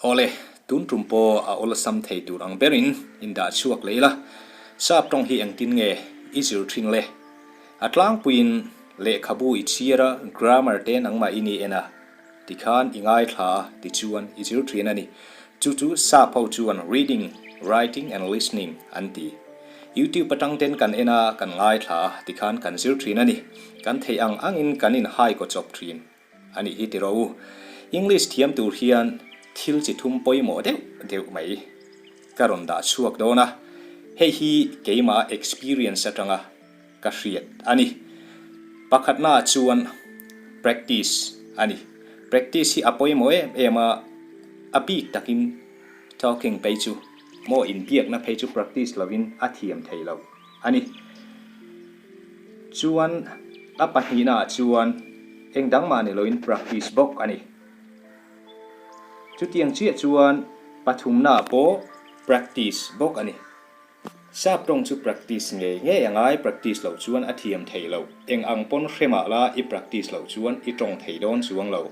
Awle, tun tum pawh a awlsam thei tur ang berin in dah chhuak leh ila, sap tawng hi engtin nge i zir thin le? A tlangpuiin lehkhabu i chhiar a, grammar te nangmah i ni en a, tikhan i ngaithla a tichuan i zir thin a ni. Chu chu sap ho chuan reading, writing and listening an ti. YouTube atang ten kan en a, kan ngaithla a, tikhan kan zir thin a ni. Kan theih ang angin kan inhai kaw chawp thin. A nih hi tiraw u. English thiam tur hian thil chi thum pawimawh deuh deuh mai ka rawn dah chhuak dawn a, hei hi keimah experience atanga ka hriat a ni. Pakhatnaah chuan practice a ni. Practice hi a pawimawh em em a, a bik takin talking phei chu maw inbiakna phei chu practice lovin a thiam thei lo a ni. Chuan a pahnihnaah chuan eng dang mah ni loin practice bawk a ni. Chutiang chiah chuan pathumnaah pawh practice bawk a ni. Sap tawng chu practice ngei ngei a ngai, practice loh chuan a thiam thei lo. Eng ang pawn hre mah la i practice loh chuan i tawng thei dawn chuang lo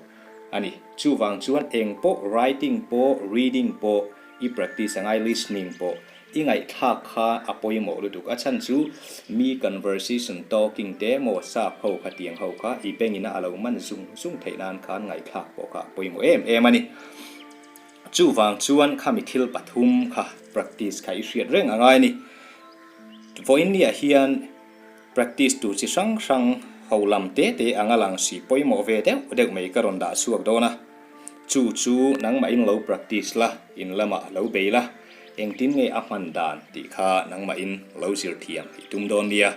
a ni. Chuvang chuan eng pawh writing pawh reading pawh i practice a ngai, listening pawh. I ngaihthlak kha a pawimawh lutuk. A chhan chu mi conversation talking te maw sap ho kha tiang ho kha i bengina a lo man zung zung theih nan khan ngaihthlak pawh kha a pawimawh em em a ni. Chuvang chuan khami thil pathum kha practice kha i hriat reng a ngai a ni. Vawiin niah hian practice tur chi hrang hrang ho lam te te anga lang si pawimawh ve deuh deuh mai ka rawn dah chhuak dawn a. Chu chu nangmahin lo practice la, in lamah lo bei la, engtin nge a hman dan tih kha nangmahin lo zir thiam i tum dawn nia.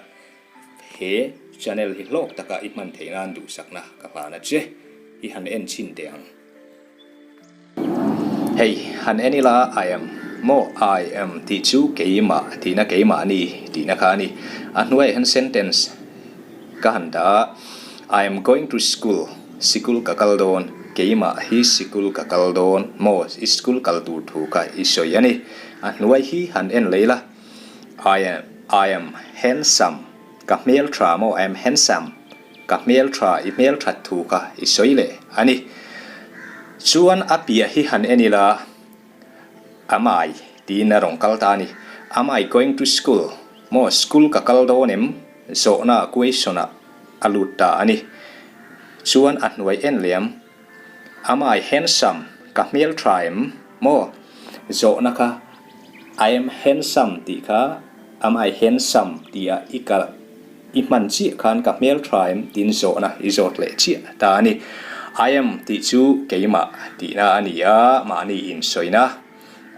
He channel hi hlawk taka i hman theih nan duhsakna ka hlan a che, i han en chhin teh ang. Hei, han en ila I am maw I am tih chu keimah tihna keimahni tihna kha a ni. A hnuaiah hian sentence. Ka han dah a, I am going to school, sikul ka kal dawn, keimah hi sikul ka kal dawn maw, i school kal tur thu kha i sawi a ni. A hnuai hi han en lei la, I am, I am handsome, ka hmel tha maw, I am handsome, ka hmel tha, i hmel that thu kha i sawi leh a ni. Chuan a piah hi han en ila, Am I tiin a rawn kal ta a ni. Am I going to school? Maw school ka kal dawn em? Zawhna question ah a lut ta a ni. Chuan a hnuai en lem. Am I handsome? Ka hmel tha em? Maw zawhna kha I am handsome tih kha Am I handsome tih ah i kal I hman chiah khan ka hmel tha em tiin zawhna i zawt leh chiah ta a ni. I am tih chu keimah tihna a ni a, mahni insawina.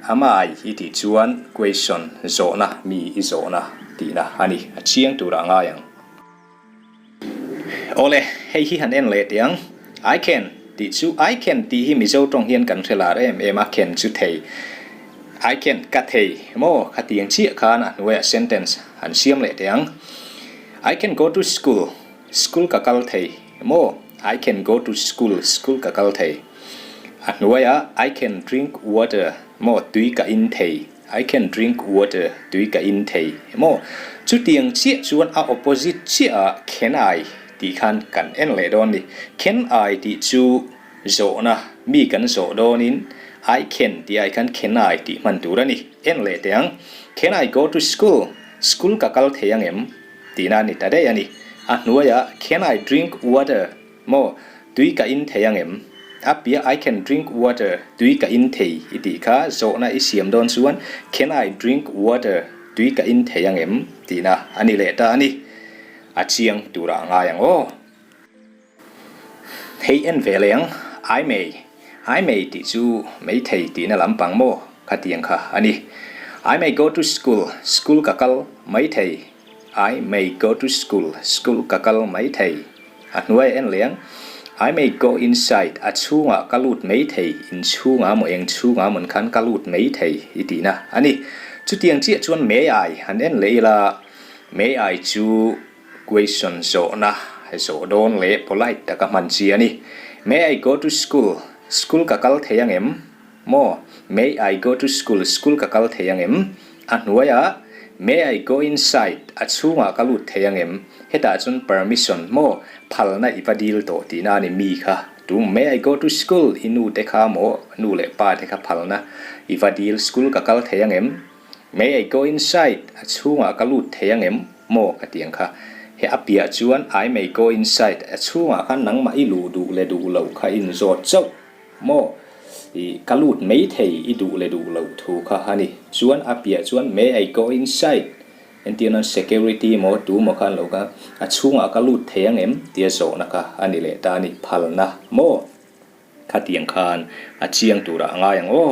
Am I i tih chuan question zawhna mi i zawhna tihna a ni. A chiang turah a ngai ang. Awle, hei hi han en leh teh ang. I can tih chu I can tih hi Mizo tawng hian kan hre lar em em a, can chu thei. I can ka thei maw khatiang chiah khan a hnuaiah sentence han siam leh teh ang. I can go to school, school ka kal thei maw I can go to school, school ka kal thei. A hnuaiah I can drink water maw tui ka in thei. I can drink water, tui ka in thei maw? Chutiang chiah chuan a opposite chiah ah can I tih khan kan en leh dawn ni. Can I tih chu zawhna mi kan zawh dawnin I can tih ai khan can I tih hman tur a ni. En leh teh ang. Can I go to school? School ka kal thei ang em? Tihna a ni ta daih a ni. A hnuaiah can I drink water? Maw, tui ka in thei ang em? A piah I can drink water, tui ka in thei i tih kha zawhna i siam dawn chuan Can I drink water, tui ka in thei ang em? tihna a ni leh ta a ni. A chiang turah a ngai ang aw. Hei en ve leh ang, I may, I may tih chu maithei tihna lampang maw khatiang kha a ni. I may go to school, school ka kal maithei. I may go to school, school ka kal mai thei. A hnuai a en leh ang. I may go inside, a chhungah ka lut mai thei, in chhungah maw eng chhungah mawn khan ka lut mai thei i tihna a ni. Chutiang chiah chuan may I han en leh ila, may I chu question zawhna zawh dawn leh polite taka hman chi a ni. May I go to school, school ka kal thei ang em? Maw? May I go to school, school ka kal thei ang em? A hnuaiah, May I go inside, a chhungah ka lut thei ang em? Hetah chuan permission, maw, phalna i va dil tawh tihna a ni mi kha. Tu May I go to school? I nu te kha maw nu leh pa te kha phalna i va dil school ka kal thei ang em? May I go inside? A chhungah ka lut thei ang em? Maw ka ti ang kha. He a piah chuan I may go inside a chhungah khan nangmah i luh duh leh duh loh kha i inzawt chauh maw? I ka lut mai thei i duh leh duh loh thu kha a ni. Chuan a piah chuan May I go inside? Entir nan security maw tu maw khan lo kha a chhungah ka lut thei ang em tia zawhna kha a ni leh ta a ni. Phalna maw? Khatiang khan a chiang turah a ngai ang aw.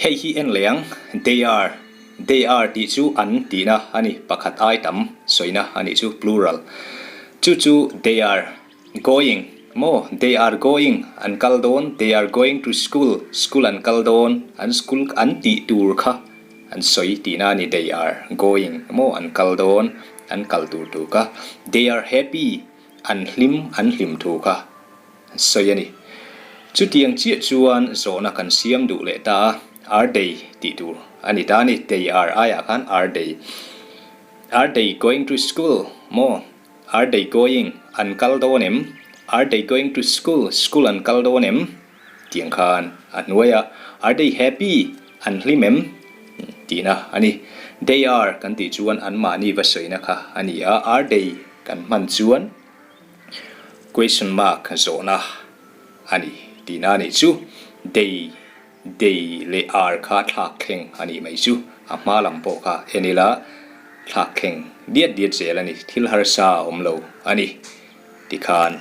Hei hi en leh ang, they are, they are tih chu an tihna a ni, pakhat ai tam sawina a nih chu, plural. Chu chu they are going maw, they are going, an kal dawn, they are going to school, school an kal dawn, an school an tih tur kha an sawi tihna a ni, they are going maw, an kal dawn, an kal tur tur kha, they are happy, an hlim, an hlim thu kha. Sawi a ni. Chutiang chiah chuan zawhna kan siam duh leh ta a, are they tih tur a ni ta a ni. They are aiah khan are they. Are they going to school? Maw? Are they going? An kal dawn em? Are they going to school? School an kal dawn em? Tiang khan a hnuai a, are they happy? An hlim em? Tihna a ni. They are kan tih chuan anmahni va sawina kha a ni a, are they kan hman chuan Question mark zawhna a ni tihna a nih chu. They, they leh are kha thlak thleng a nih mai chu. A hma lam pawh kha en ila thlak thleng diat diat zel a ni. Thil harsa a awm lo a ni. Tikhan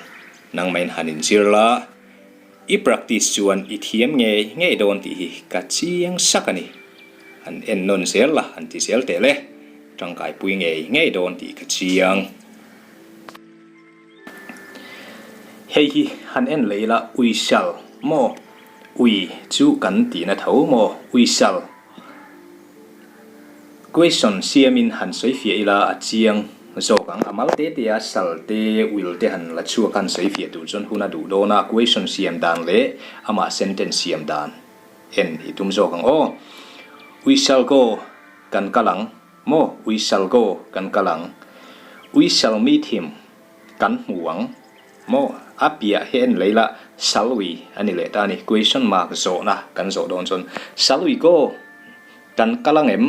nangmahin han inzir la, i practice chuan i thiam ngei ngei dawn tih hi ka chiang sak a ni. Han en nawn zel la, han ti zel teh le. Tangkaipui ngei ngei dawn tih ka chiang. Hei hi han en leh ila uisal maw? Ui chu kan tihna tho maw? Uisal question siamin han sawi fiah ila a chiang zawk ang. A mal te te a sal te uil te han la chhuak a han sawi fiah tur chuan hun a duh dawn a, question siam dan leh amah sentence siam dan en i tum zawk ang aw. We shall go kan kal ang. Maw, we shall go, kan kal ang. We shall meet him, kan hmu ang. Maw, a piah hi en lei la, shall we a ni leh ta a ni. Question mark zawhna kan zawh dawn chuan shall we go, kan kal ang em,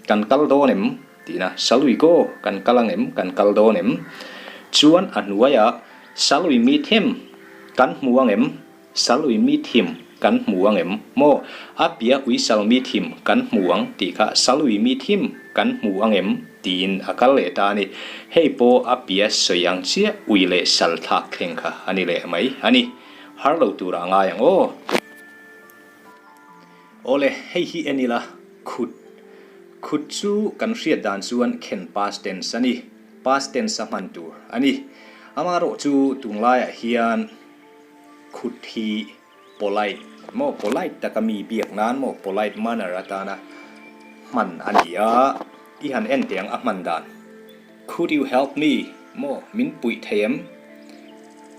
kan kal dawn em tihna. Shall we go, kan kal ang em, kan kal dawn em. Chuan a hnuaiah shall we meet him, kan hmu ang em. Sal ui mi thim kan hmu ang em? Maw? A pia ui sal mi thim kan hmu ang tih kha sal ui mi thim kan hmu ang em? tiin a kal leh ta a ni. Hei pawh a pia sawi ang chiah ui leh sal thlak thleng kha a ni leh mai a ni. Har lo turah a ngai ang aw. Awle, hei hi en ila, khut. Khut chu kan hriat dan chuan khen past tense a ni. Past tense a hman tur a ni. Amaherawh chu tunlaiah hian. Khut hi polite maw polite taka mi biak nan maw polite manner atana hman a ni a, i han en teh ang a hman dan. Could you help me maw min puih thei em?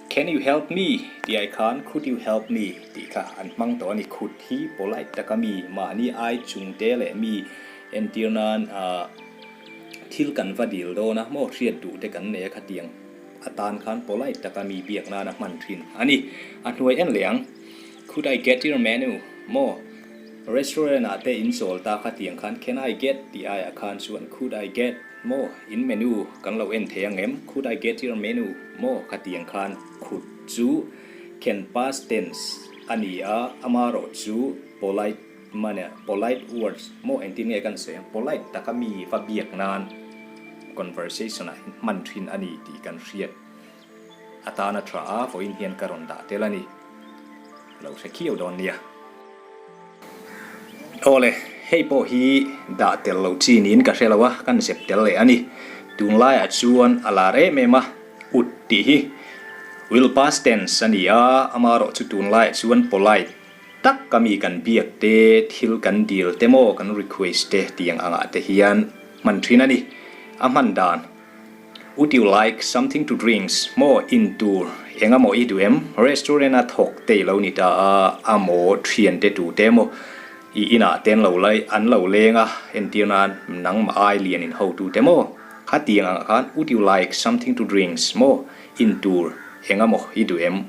Can you help me tih ai khan could you help me tih kha an hmang tawh a ni. Khut hi polite taka mi mahni ai chung te leh mi entir nan ah thil kan va dil dawn a maw hriat duh te kan nei a khatiang. A tan khan polite taka mi biak nan a hman thin a ni. A hnuai en leh ang. Could I get your menu? Maw? Restaurant ah te in chawl ta kha tiang khan can I get tih aiah khan chuan could I get maw? In menu kan lo en thei ang em? Could I get your menu? Maw? Kha tiang khan could chu can past tense a ni a, amarawh chu polite manner, polite words maw engtin nge kan sawi ang? Polite taka mi va biak nan. Conversation ah hian hman thin a ni tih kan hriat atana tha a, vawiin hian ka rawn dah tel a ni. Ka lo hre khiau dawn nia. Awle, hei pawh hi dah tel lo chi niin ka hre lo a, kan zep tel leh a ni. Tunlaiah chuan a lar em em a, ut tih hi will past tense a ni a, amaherawh chu tunlaiah chuan polite Tak ka mi kan biak te, thil kan dil te maw kan request te tiang angah te hian hman thin a ni. A hman dan, Would you like something to drinks? Maw in tur eng amaw i duh em? Restaurant a thawk te i lo ni ta a, a maw thian te tu te maw i inah te an lo lai an lo leng a, entir nan nangmah ai lian in hotu te maw? Kha tiang angah khan would you like something to drinks? Maw in tur. Engamaw i duh em?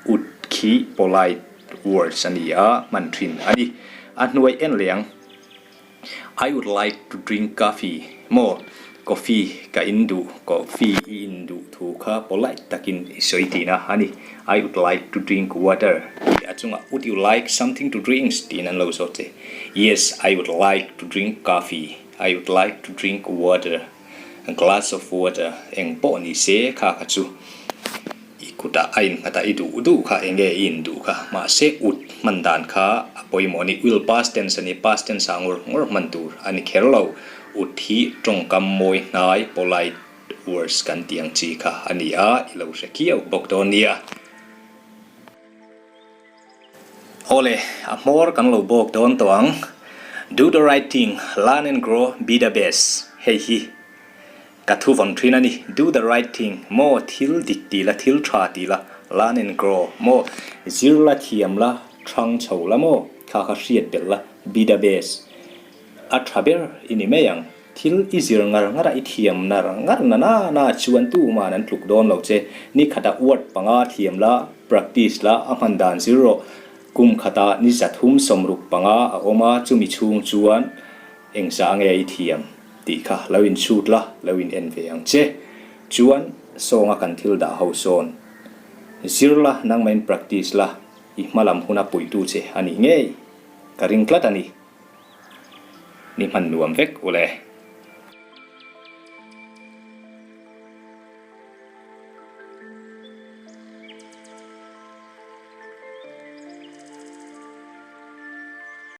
Ut khi polite words a ni a, hman thin a ni. A hnuai en leh ang. I would like to drink coffee. Maw? Coffee ka in duh, coffee i in duh thu kha polite takin i sawi tihna a ni. I would like to drink water tih a chungah would you like something to drinks tiin an lo zawt che. Yes, I would like to drink coffee. I would like to drink water. A glass of water eng pawh ni se kha kha chu i kutah a innghat a, i duh duh kha eng nge i induh kha. Mahse ut hman dan kha a pawimawh a ni. Will past tense a ni, past tense ah ngawr ngawr hman tur a ni kher lo. Ut hi tawngkam mawi hnai, polite words kan tih ang chi kha a ni a, i lo hre kiau bawk dawn nia. Awle, a hmawr kan lo bawk dawn tawh ang. Do the right thing, learn and grow, be the best. Hei hi ka thu vang thin a ni. Do the right thing, maw thil dik ti la, thil tha ti la, learn and grow, maw zir la, thiam la, thang chho la maw, kha kha hriat belh la, be the best. A tha ber i ni mai ang. Thil i zir ngar ngar a, i thiam nar ngar na na na chuan tuman an tluk dawn lo che. Ni khatah word panga thiam la, practice la, a hman dan zir rawh. Kum khatah ni zathum sawmruk panga a awm a, chumi chhung chuan engzah nge i thiam tih kha lo inchhut la, lo in en ve ang che. Chuan sawnga kan thil dah ho sawn zir la, nangmahin practice la, i hmalam huna puihtu che a nih ngei ka ring tlat a ni. Ni hman nuam vek ule.